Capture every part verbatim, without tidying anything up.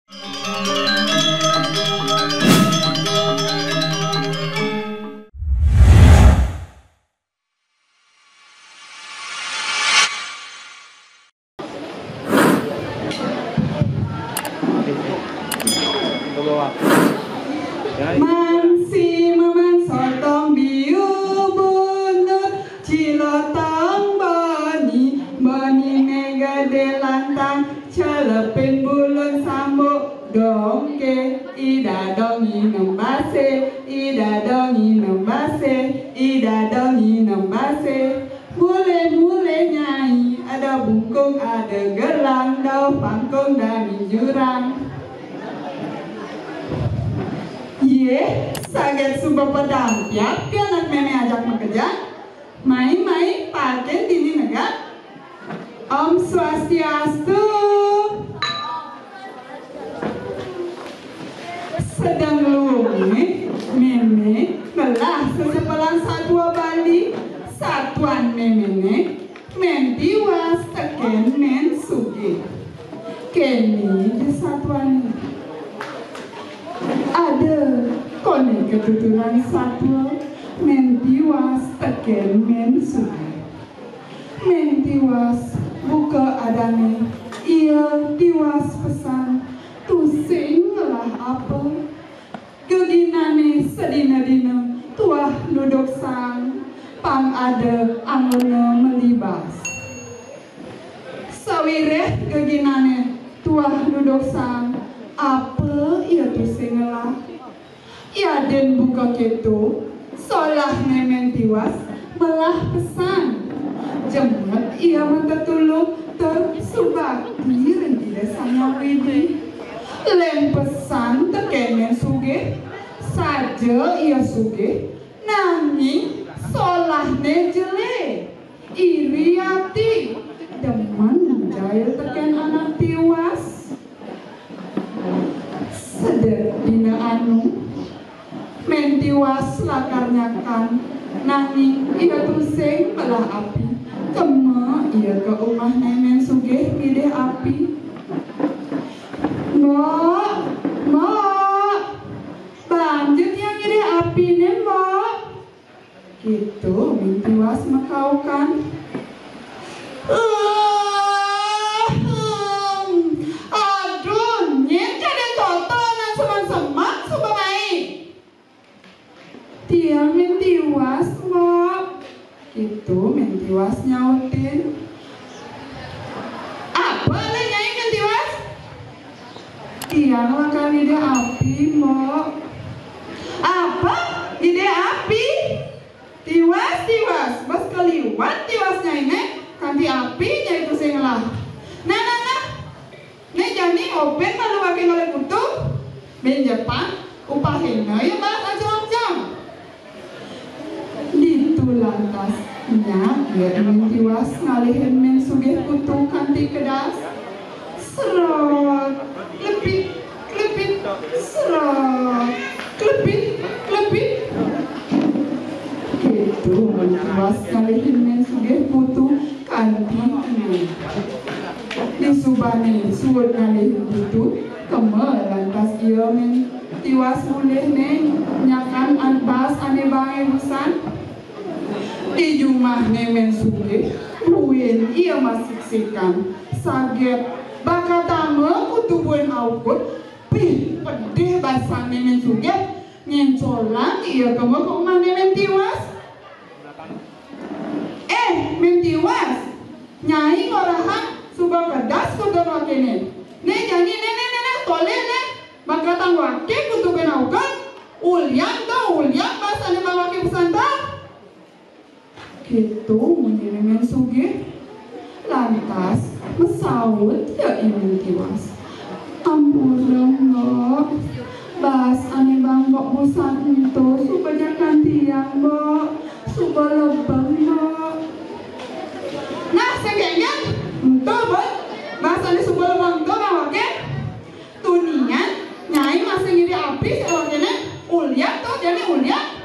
Mansi maman sotong biu bunut, cilotong boni, boni ne gede lantang, celepin bulun sambuk, dongke, ida dongi nembase, ida dongi nembase, ida dongi nembase. Mulih-mulih nyai, ada bungkung, ada gelang, dauh pangkung dani jurang. Yeh, saget suba padampiak pianak meme ajak makejang. Mai, mai, paken dini negak. Om Swastiastu. Sedeng luungne, meme ngelah sesepelan satua Bali. Satuan memene Men Tiwas teken Men Sugih. Kene je satuanne. Ada, kone ketuturan satua Men Tiwas teken Men Sugih. Men Tiwas buka adanne, ia tiwas pesan, tusing ngelah apa. Geginane sedina-dina tuah nuduk sang, pang ada anggona meli bas. Sawireh geginane tuah nuduk sang, apa ia tusing ngelah. Yadin buka keto, solahne Men Tiwas melah pesan. Jemet ia minta tulung tur subakti ring Ida Sang Hyang Widhi. Len pesan teken Men Sugih, saja ia sugih, nanging solahne jele. Iri ati, demen jail teken anak tiwas. Sedek dina anu, Men Tiwas lakar nyakan, nanging ia tusing melah api. Kema ia ka umahne Men Sugih ngidih api. "Mbok, Mbok, bang ja tiang ngidih apine, Mbok." Gitu, Men Tiwas makaukan. "Ehem, aduh, nyen kadén totonan semen-semen suba mai." "Tiang Men Tiwas, Mbok." Gitu, Men Tiwas nyautin. "Apa le nyai Men Tiwas?" "Tiang lakar ngidih api, Mbok." "Apa? Ngidih api? Tiwas, tiwas, bes kaliwat tiwas nyai ne, kanti api nyai tusing ngelah. Nah, nah, nah. Ne jani oben malu ake nolih kutu, ben jepan, upahina ya bas ajam-ajam." Ditu lantas nyak Men Tiwas ngalihin Men Sugih kutu kanti kedas. Serot, klepit, klepit, serot, klepit, klepit. Gitu Men Tiwas ngalihin Men Sugih kutu kanti kenyang. Disubane suud ngalihin kutu, kema lantas ia Men Tiwas mulihne nyakan an-, bas ane bange busan. Di jumahne Men Sugih, buin ia masiksikan. Saget bakatanga kutu buin aukud, pih pedih basane Men Sugih, ngencolang ia kema ka umahne Men Tiwas. "Eh, Men Tiwas, nyai ngorahang suba kedas kutu wakene. Ne jani ne, ne, ne, ne, tolih ne, bakatang wake kutu buin aukud, ulian to, ulian bas ane bang wake busan to." Gitu munyine Men Sugih. Lantas masaut ia I Men Tiwas. "Ampura, Mbok. Bas ane bang Mbok busan ento suba ja kantiang, Mbok. Suba lebeng, Mbok." "Nah, sing kengken, ento, Bun. Bas ane suba lebeng ento bang wake. Tunian, nyai masih ngidih api sewakene, ulian to jani ulian."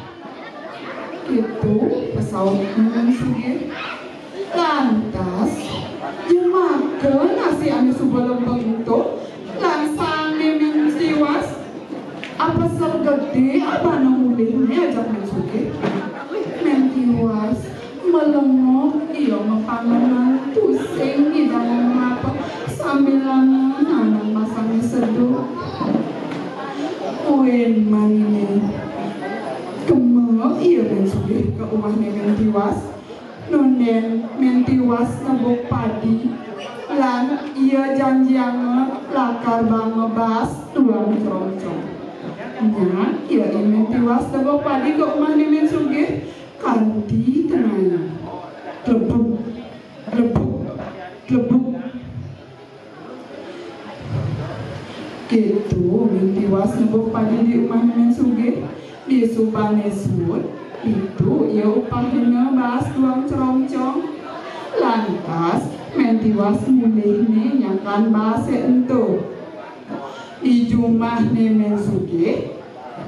Gitu, pasaut Men Sugih. Lantas, jemaka nasi ane suba lebeng ento, lan sangne Sugih. Mén Tiwas melengok ia mapangenan, tusing ngidang ngomong apa, sambilanga nanang masané seduh. Buin maniné, kema ia Mén Sugih ka umahné Mén Tiwas. Nundén Mén Tiwas nebuk padi, lan ia janjianga lakar baanga baas duang crongcong. Nyak ia Mén Tiwas nebuk padi ka umahné Mén Sugih kanti tengayang. Klebuk, klebuk, klebuk. Kéto Mén Tiwas nebuk padi di umahné Mén Sugih. Disubané suud, ditu ia upahina baas duang crongcong. Lantas Mén Tiwas mulihné nyakan baasé ento. Di jumahné Mén Sugih,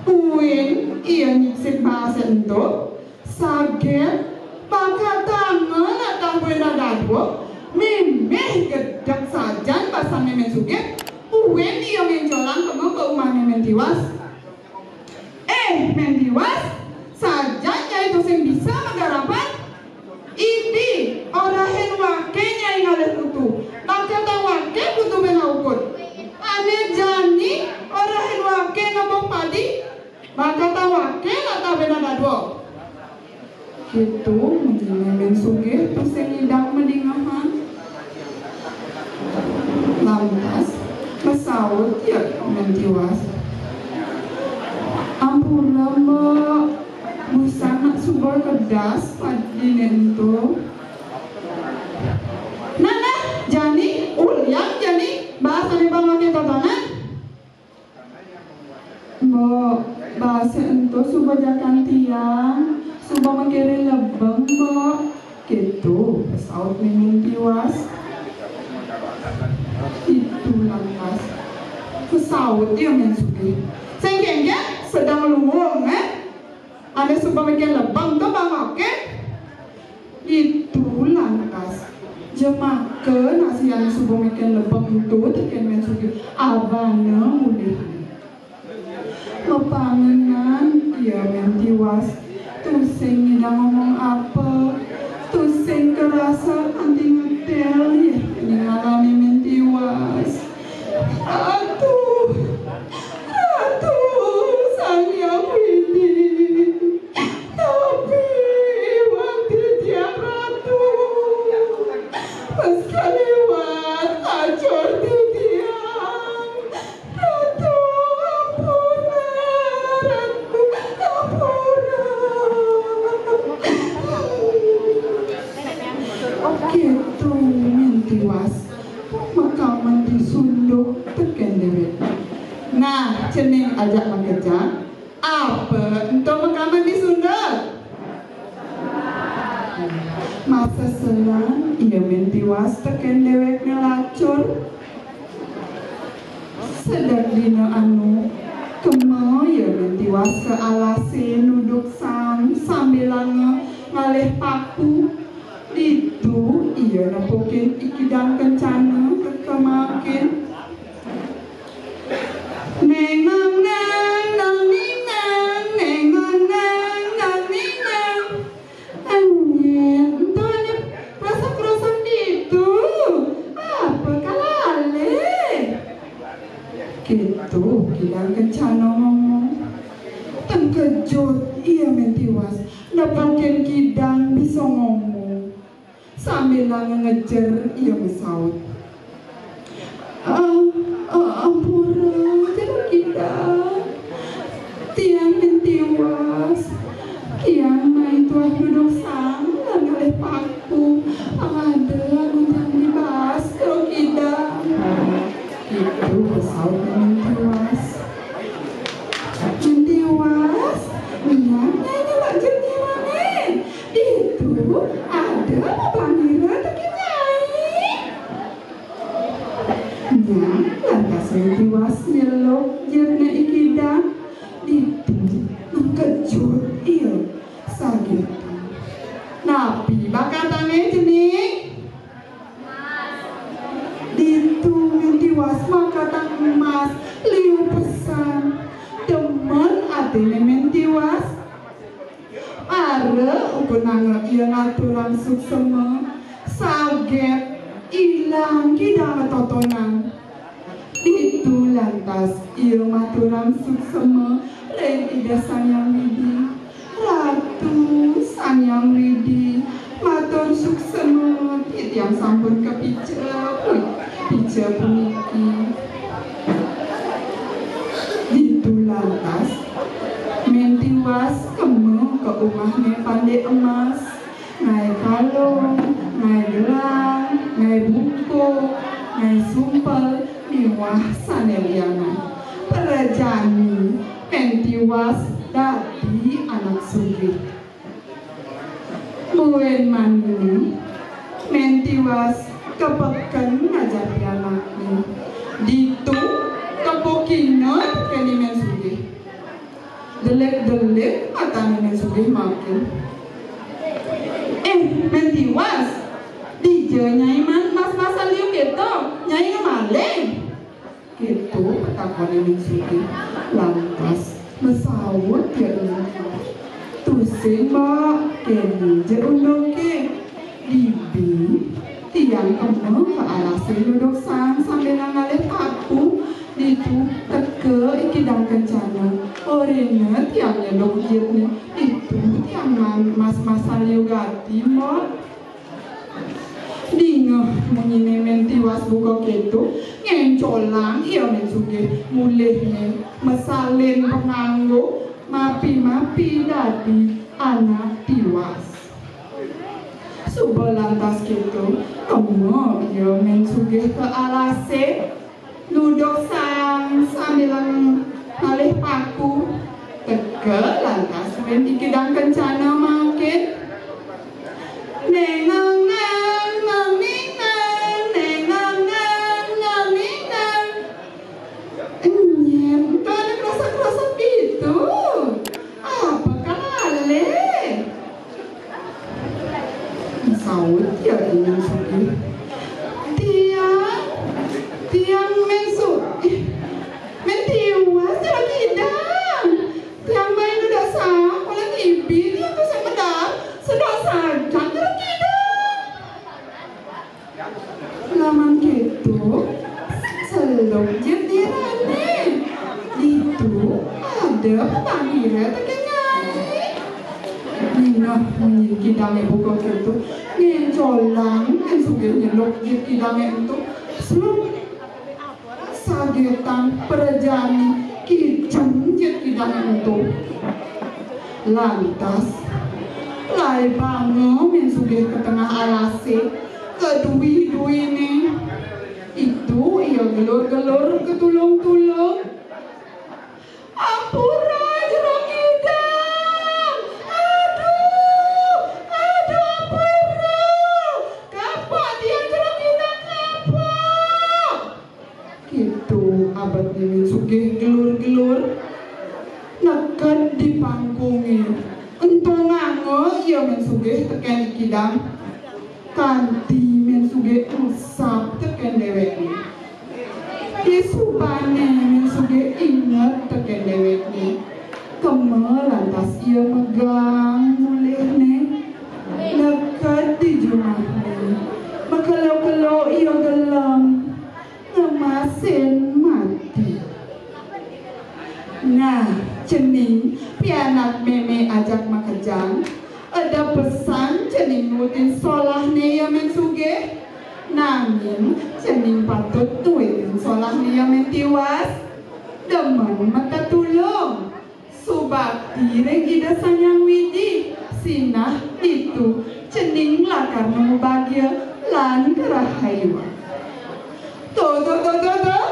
buin ia nyiksik baasé ento. Saget, bakatanga latah buin dadua, mimih gedeg sajan basané Mén Sugih, buin ia méncolang kema ka umahné Mén Tiwas. "Éh, Mén Tiwas, sajan nyai tusing bisa magarapan? Idi, orahin waké nyai ngalih kutu, bakatang waké kutu buin aukud. Ané jani, orahin waké nebuk padi, bakatang waké latah buin dadua." Kéto munyiné Mén Sugih tusing ngidang madingehan. Lantas, masaut ia Mén Tiwas. "Ampura, Mbok, busan nak suba kedas padiné ento." "Nah, nah, jani, uliang jani, baas ané ba maké totonan." "Mbok, baasé ento suba jakan tiang, suba makirin lebeng, Mbok." Kéto pasautné Mén Tiwas. Ditu lantas pasaut ia Mén Sugih. "Sing kénkén sedeng luung, éh? Ané suba makirin lebeng to ba maké." Ditu lantas jemaka nasi ané suba makirin lebeng ento tekén Mén Sugih, abana mulihné. Mapangenan ia Mén Tiwas, tusing ngidang ngomong apa, tusing karasa kanti ngetél ia ningalané Mén Tiwas. "Ratu, Ratu, Sang Hyang Widhi, napi iwang titiang, Ratu? Pas kaliwat lacur titiang. Ratu, ampura, Ratu, ampura." Kéto Mén Tiwas makaman disunduk tekén déwék. Nah, cening ajak makejang. Apa ento makaman disunduk? Maseselan ia Mén Tiwas tekén déwékné lacur. Sedek dina anu, kema ia Mén Tiwas ka alasé nuduk saang sambilanga ngalih paku. Ditu ia nepukin I Kidang Kencana kekemakin. Néngang nang, nang ningang, néngang nang, nang ningang. Anyén, ento ané krosak-krosak ditu? Apa kalalih? Kéto Kidang Kencana ngomong. Tengkejut ia Mén Tiwas, nepukin kidang bisa ngomong. Sambilanga ngejer ia masaut. "Ah, ah, ampura, Jero Kidang. Tiang Mén Tiwas. Tiang mai tuah nuduk saang lan ngalih paku. Pang ada amun tiang dibaas, Jero Kidang." Ditu pasaut Mén Tiwas. "Mén Tiwas, nyak nyai nyemak jer nyiram, éh. Ditu ada mapanira tekén nyai." Nyak lantas Mén Tiwas nyeluk jerné I Kidang. Ditu nengkejut ia saget. "Napi bakatané, cening?" Ditu Mén Tiwas makatang emas, liu pesan. Demen atiné Mén Tiwas. Ia ngaturang suksema, saget ilang kidang totonan. Ditu lantas ia maturang suksema ring Ida Sang Hyang Widi. Ratu Sang Hyang Widi, matur suksema, titiang sampun kapica, pica puniki. Ditu lantas Mén Tiwas kema ka umahné Pandé Emas, ngaé kalung, ngaé gelang, ngaé bungkuk, ngaé sumpel, miwah sané lianan. Prajani Mén Tiwas dadi anak sugih. Buin maniné, Mén Tiwas ka peken ngajapi anakné. Ditu, kepukina tekén Mén Sugih. Delik-delik matané Mén Sugih makin. "Eh, Mén Tiwas, dija nyai man mas-masan liu kéto, nyai ngemaling?" Kéto patakoné Mén Sugih. Lantas masaut ia, "Tusing, Mbok, kéné ja unduké. Dibi tiang kema ka alasé nuduk saang sambilanga ngalih paku. Ditu teka I Kidang Kencana. Orina tiang nyeluk jitné. Ditu tiang man-, mas-masan liu gati, Mbok." Dingeh munyiné Mén Tiwas buka kéto, ngéncolang ia Mén Sugih mulihné masalin panganggo, mapi-mapi dadi anak tiwas. Suba lantas kéto, kema ia Mén Sugih ka alasé, nuduk saang sambilanga ngalih paku. Teka lantas ring I Kidang Kencana makin. Néngéngéng, néngéngéng, néngéngéng, néngéngéng. Nyén to ané kresek-kresek ditu? Apa kalih? Saut ia Mén Sugih. "Tiang, tiang Mén Su-, ih, Mén Tiwas, Jero Kidang. Tiang mai nuduk saang, uli dibi tiang tusing medal, sedot sajan, Jero Kidang." Lamun kéto, seluk jit nirané. Ditu ada pepanggilan tekén nyai. Nah, munyin kidangé buka kéto, ngéncolang Mén Sugih nyeluk jit kidangé ento. Seluk. Sagetan prajani kidang jit kidang ento. Lantas, laibanga Mén Sugih ka tengah alasé, ka dui-duiné. Ditu ia gelur-gelur ka tulung-tulung. "Ampura, Jero Kidang! Aduh, aduh, ampura! Kapok tiang, Jero Kidang, kapok!" Kéto abetné Mén Sugih gelur-gelur neked di pangkungé. Ento nganga ia Mén Sugih tekén I Kidang. Kanti Mén Sugih ngusap tekén déwékné. Disubané Mén Sugih inget tekén déwékné. Kema lantas ia megang mulihné. Neked di jumahné. Makelo-kelo ia gelem. Ngemasin mati. Nah, cening pianak mémé ajak makejang, eda pesan cening nuutin solahné ia Mén Sugih. Nanging cening patut nuutin solahné ia Mén Tiwas. Demen makatulung. Subakti ring Ida Sang Hyang Widi, sinah ditu cening lakar nemu bagia lan karahayuan. Tuh, tuh, tuh, tuh, tuh.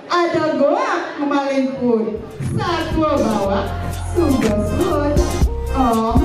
Ada goak mamalingpun. Satua bawak suba suud. Om